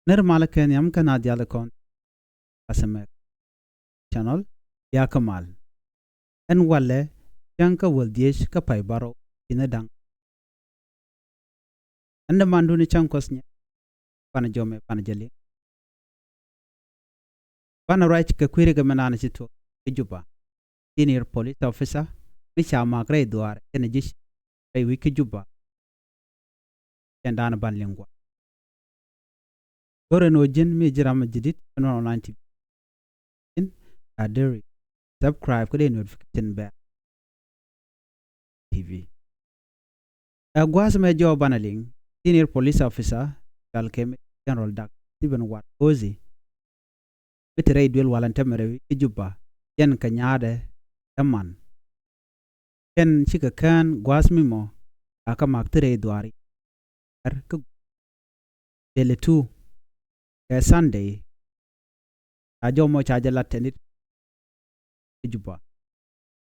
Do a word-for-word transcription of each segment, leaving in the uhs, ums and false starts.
Nir malä kɛ nhiam kä na diaal kɔn. Asemek channel bia kä mal. Ɛn walɛ cäŋ kä wäl dhieec kä pay bärɔw inɛ da̱ŋ. Ɛn dämandun cäŋ Kuɔth nyɛ. Banɛ jɔmɛ banɛ jɛ liŋ. Banɛ ruac kɛ kui̱ ri kɛ mɛ naan ci tuɔk kä Juba. Senior police officer mi ca mak rɛy dhuaar kɛnɛ ji̱ rɛy wi̱c kä Juba. Cɛn da̱a̱n ban liŋ gua̱a̱. Go̱rɛ ni wä ji̱n mi ji̱ ram mi ji̱ dit kɛ nuɔn online T V. Ji̱n a deri subscribe kä dee notification bell. T V. Ɛ gua̱a̱th mɛ jɔɔk banɛ liŋ senior police officer cɔal kɛ General Dak Stephen Warkozi. Mi te rɛy duel walɛ ɛn tämɛ rɛy wi̱c kä Juba jɛn kɛ nyaadɛ ɛ man. Kɛn cikɛ kään gua̱a̱th mi mɔ a kä mak te rɛy dhuaari. Ɛ kä deli tu kɛ Sunday. A jɔw mɔ ca jɛ lat tɛnit kä Juba.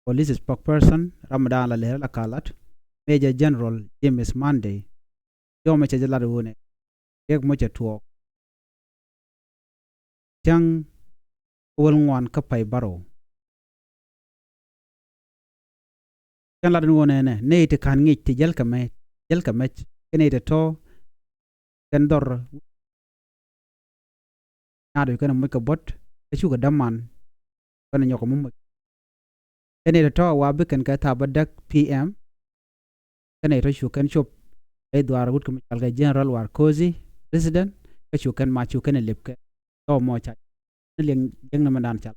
Police spokesperson ram mi da̱a̱n la lɛr la ka lat Major General James Monday. Jɔw mɔ ca jɛ lat wunɛ riɛk mɔ cɛ tuɔɔk. Cäŋ wäl ŋuan kä pay bärɔw. Cäŋ lat ni wä nɛnɛ nɛy ti ka̱n ŋic ti jäl kɛ mɛc jäl kɛ mɛc kɛ nɛy ti tɔ̱ kɛn dhɔr. Nyaat wi̱c kɛn muc kɛ buɔ̱t kä cukɛ däman kɛn nyɔk kɛ muc. Kɛn nɛy ti tɔ̱ wa bi kɛn kɛ thaap bä däk P M. Kɛn nɛy tɔ̱ cu kɛn cop rɛy dhuaar wut kɛ mi cɔal kɛ General Warkozi resident kä cu kɛn ma cu kɛn lip kɛ tɔ̱ mɔ ca ni liɛŋ liɛŋ ni mɛndan cal.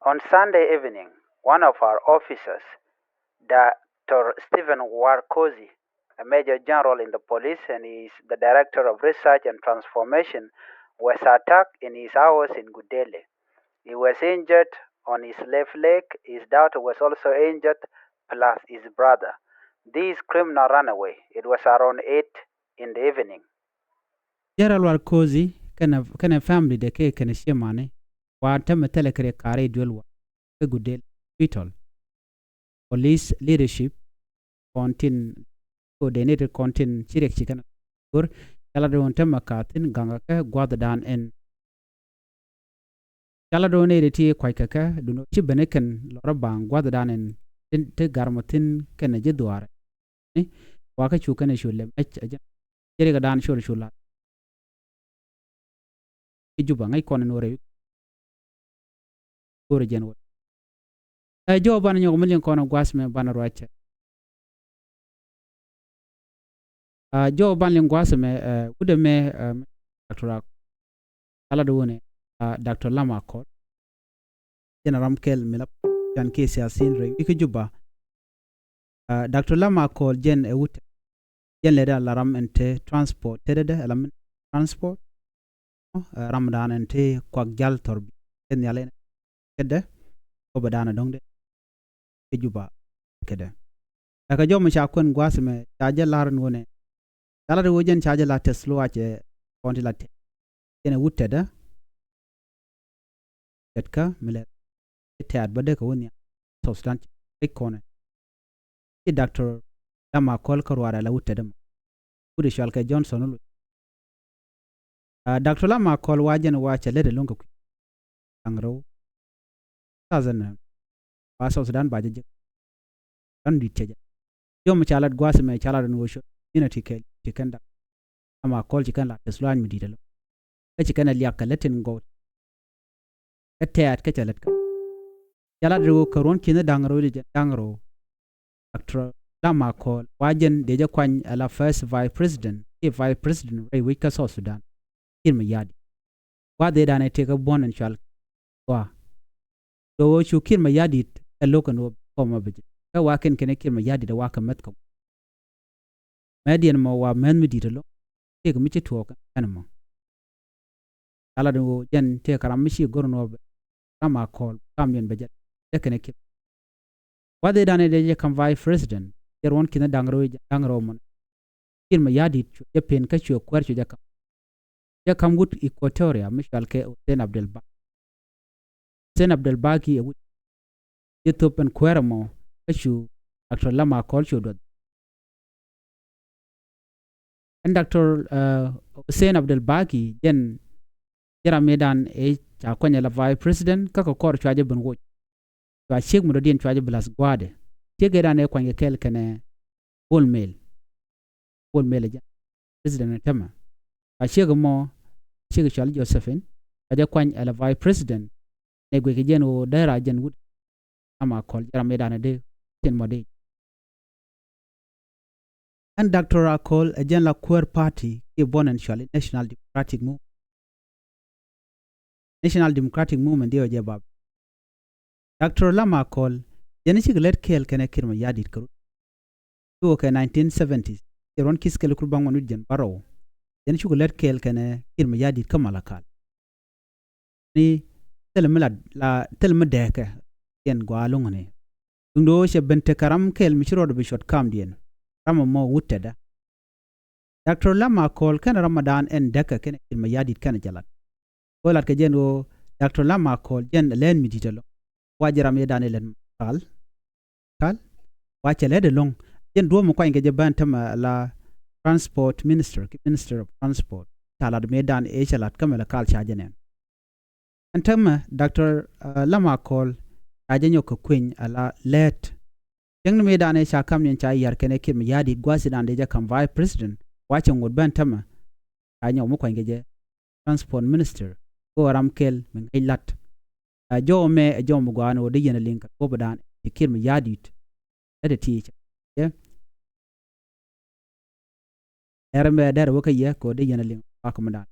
On Sunday evening, one of our officers, Doctor Stephen Warkozi, a major general in the police and he is the director of research and transformation, was attacked in his house in Gudele. He was injured on his left leg. His daughter was also injured, plus his brother. This criminal ran away. It was around eight in the evening. General Warkozi kɛnɛ kɛnɛ family de kɛ kɛnɛ ciemani wa tämɛ thilɛ kɛ rɛ ka̱r rɛy duel wa kä Gudele Hospital. Police leadership kɔn tin coordinated kɔn tin ci riɛk ci kɛn go̱r. Ca lat wun tämɛ ka thin gaŋ kɛ gua̱thdan ɛn. Ca lat wun nɛy ti kuac kɛ kɛ dun ci ben ikɛn lɔrä baŋ gua̱thdan ɛn ti garmɔ thin kɛnɛ ji̱ dhuaarɛ. Ni wakä cu kɛnɛ cu lɛ mɛc a jɛ. Jɛ rikɛ daan col cu lat. I̱ Juba ŋäc kɔn in wä rɛy. Go̱rɛ jɛn wä. Ɛ jɔw banɛ nyɔk mi liŋ kɔn in gua̱a̱th mɛ banɛ ruacɛ. Ɛ jɔw banɛ liŋ gua̱a̱th mɛ ɛ wudɛ mɛ ɛ Doctor Ak. Ala di wunɛ ɛ Doctor Lam Akol. Jɛn ram kɛl mi la can kiɛ siasin rɛy wi̱i̱ kä Juba. Ɛ Doctor Lam Akol jɛn ɛ wut. Jɛn lɛ dee a la ram ɛn te transport te dee dee a la min transport. Ɛ ram daan ɛn te kuak jal thɔr bi kɛ nhial ɛn kɛ dee kɔ bɛ daan ɛ dɔ̱ŋ dee kɛ Juba kɛ dee. Ɛ kɛ jɔm ca kuɛn gua̱a̱th mɛ ca jɛ lar ɛn wunɛ. Ca la dee wä jɛn ca jɛ la tɛth luaacɛ kɔn ti la tɛth. Jɛn ɛ wut tɛth dee. Tɛtkä mi lɛ tɛ̈t bä dee kɛ wä nhiam South Sudan ci rɛc kɔnɛ. Ci Doctor Lam Akol kä ruaar ala wut tɛt ɛmɔ. Wut ɛ cual kɛ Johnson Oluoch. Ɛ Doctor Lam Akol wa jɛn wa cɛ lät ɛlɔ̱ŋ kɛ kui̱. Da̱ŋ rɛw. Thousand wa South Sudan ba jɛ jek. Ran di̱t cɛ jɛ. Jɔm ca lat gua̱a̱th mɛ ca lat ɛn wä cuɔt. Inɔ ti kɛl ti kɛn dak. Lam Akol ci kɛn lat tɛth luaany mi di̱t ɛlɔ̱ŋ. Kä ci kɛn ɛ liak kɛ lät tin gɔw. Kä tɛ̈t kä cɛ lät kä. Ca lat rɛw kɛ ruɔ̱n ki̱n da̱ŋ rɛw jɛ da̱ŋ rɛw. Doctor Lam Akol wa jɛn dee jɛ kuany ala first vice president, i̱ vice president rɛy wec kä South Sudan. Kiir Mayardit. Wa dhee danɛ tëë kä buɔ̱n ɛn cual. Wa. Do̱ ɣöö cu Kiir Mayardit ɛ lo̱k ɛn ɣöö kɔmä bi jɛ. Kä wa kɛn kɛn ɛ Kiir Mayardit ɛ wa kɛ mäth kɛ. Mɛ diɛn mɔ wa mɛn mi di̱t ɛlɔ̱ŋ. Tëëk mi ci tuɔɔk ɛn mɔ. Ala di ɣöö jɛn tëëk ram mi ci go̱r ɛn ɣöö bɛ. Ram Akol kam diɛn bɛ jɛ. Jɛ kɛn ɛ Kiir. Wa dhee danɛ dee jɛ kam vice president. Jɛ ruɔ̱n ki̱n da̱ŋ rɛw da̱ŋ rɛw mɔn. Kiir Mayardit cu jɛ pen kä cuɛ kuɛɛr cu jɛ kam. Jɛ kam wut Equatoria mi cual kɛ Hussein Abdel Bak. Hussein Abdel Bak i̱ ɛ wut. Jɛ thop ɛn kuɛɛr ɛmɔ kä cu Doctor Lam Akol cu duɔth. Ɛn Doctor Hussein Abdel Baki jɛn jɛ ram mi dan ëë ca kuany ala Vice President kä kɛ kɔr cua jɛ ben woc. Cua ciek mi dɔ̱diɛn cua jɛ bi la̱th gua̱a̱dɛ. Ciek ëë dan ëë kuany kɛ kɛɛl kɛnɛ Bol Mel. Bol Mel ɛ jɛn President ɛ tämɛ. Cua ciek mɔ, ciek cɔal Josephine, cua jɛ kuany ala Vice President. Nɛ guic kɛ jɛn ɣöö dee ra jɛn wut. Lam Akol jɛ ram mi dan ëë dee cin mɔ dee. Ɛn Doctor Akol ɛ jɛn la kuäär party kiɛ buɔ̱n ɛn cɔali National Democratic Movement. National Democratic Movement diɛ ɔ jɛ bap. Doctor Lam Akol jɛn cikɛ lät kɛɛl kɛnɛ Kiir Mayardit kɛ rut. Cukɛ kɛ nineteen seventies, cɛ ruɔ̱n ki̱th kɛl kur baŋ wan wi̱c jɛn bärɔw. Jɛn cukɛ lät kɛɛl kɛnɛ Kiir Mayardit kä Malakal. Ni thil mi la, la thil mi dɛɛkɛ yɛn gɔaa lo̱ŋ ni. Duundɛ ɣöö cɛ ben tekɛ ram kɛl mi ci rɔɔdɛ bi cuɔt kamdiɛn. Ram ɛmɔ wut tɛtdä. Doctor Lam Akol kɛnɛ ram ɛ dan ɛn däkɛ kɛnɛ Kiir Mayardit kɛnɛ jɛ lat. Kɛ ɣöö lat kɛ jɛn ɣöö Doctor Lam Akol jɛn ɛ lɛn mi di̱t ɛlɔ̱ŋ. Wa jɛ ram yɛ dan ɛ lɛn kal. Kal. Wa cɛ lɛt ɛlɔ̱ŋ. Jɛn duɔ̱ɔ̱p mi kuany kɛ jɛ bän tämɛ la Transport Minister, ki Minister of Transport. Ca lat mi dan ëë cɛ lat kä Malakal ca jɛ nɛn. Ɛn tämɛ Doctor Lam Akol ca jɛ nyɔk kɛ kueny ala lɛt. Cäŋ ni mi dan ëë ca kamdiɛn ca yar kɛnɛ Kiir Mayardit gua̱a̱th dan dee jɛ ka̱m Vice President. Wa cɛ ŋot bän tämɛ. Ca nyɔk mi kuany kɛ jɛ Transport Minister. Kɛ ɣöö ram kɛl mi ŋäc lat. Ɛ jɔw mɛ ɛ jɔw mi gɔaa ni ɣöö dee yɛn a liŋ kɛ duɔ̱ɔ̱p dan ti Kiir Mayardit. Ɛ ti ti cɛ. Yɛ. Ɛr mɛ dɛr wä kä yɛ kɛ ɣöö dee yɛn a liŋ gua̱a̱k mi dan.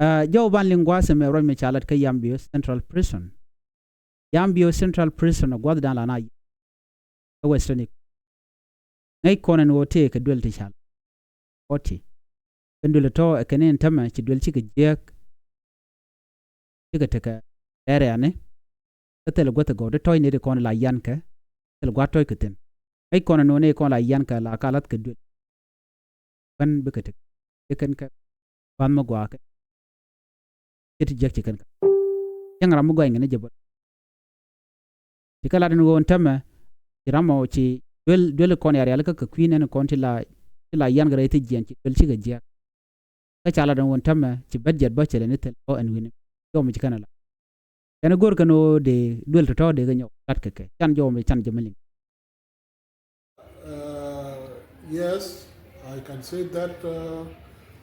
Ɛ jɔw ban liŋ gua̱a̱th mɛ ruac mi ca lat kä Yambio Central Prison. Yambio Central Prison ɛ gua̱a̱th dan la na yɛ. Kä Western Equatoria. Ŋäc kɔn ɛn ɣöö tëë kɛ duel ti cal. Forty. Kɛn duel tɔ̱ ɛ kɛn in tämɛ ci duel cikɛ jiääk. Cikɛ tekɛ rɛɛrɛɛni. Kä thil guäth ɛ gɔw ti tɔ̱c ni ti kɔn la yiankɛ. Thil gua̱th tɔ̱c kɛ thi̱n. Ŋäc kɔn ɛn ɣöö ni kɔn la yiankɛ la ka la̱th kɛ duel. Kän bikɛ tekɛ. Ci kɛn kɛ. Gua̱th mi gɔaa kɛ. Ci ti jiäk ci kɛn kɛ. Cäŋ ram mi gɔaa in kɛn jɛ bä. Ci kɛ lat in ɣöö in tämɛ ci ram ɔ ci duel, duel kɔn ya rialikä kɛ kui̱n ɛn kɔn ti la, ti la yian kɛ rɛy thiec jiɛn ci duel cikɛ jiɛk. Kä ca lat in ɣöö in tämɛ ci bät jiɛt bä cɛ lɛ ni thil ɔ ɛn wi̱ni. Jɔw mi ci kɛn a la. Kɛn go̱r kɛn ɣöö dee duel tɔ̱tɔ̱ dee kɛ nyɔk lat kɛ kɛ. Can jɔw mi can jɛ mi liŋ. Uh, yes, I can say that uh,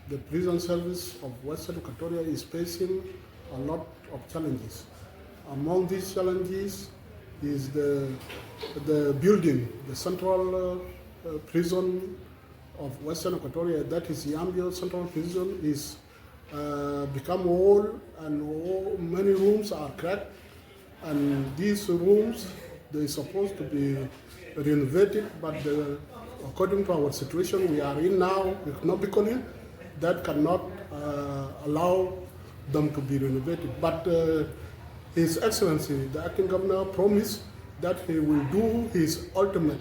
the prison service of Western Equatoria is facing a lot of challenges. Among these challenges is the, the building, the central uh, uh, prison of Western Equatoria, that is Yambio Central Prison, is uh, become old and all, many rooms are cracked. And these rooms, they supposed to be renovated, but the, according to our situation we are in now economically, that cannot uh, allow them to be renovated. But uh, His Excellency, the acting governor, promised that he will do his ultimate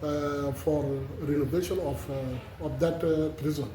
uh, for renovation of, uh, of that uh, prison.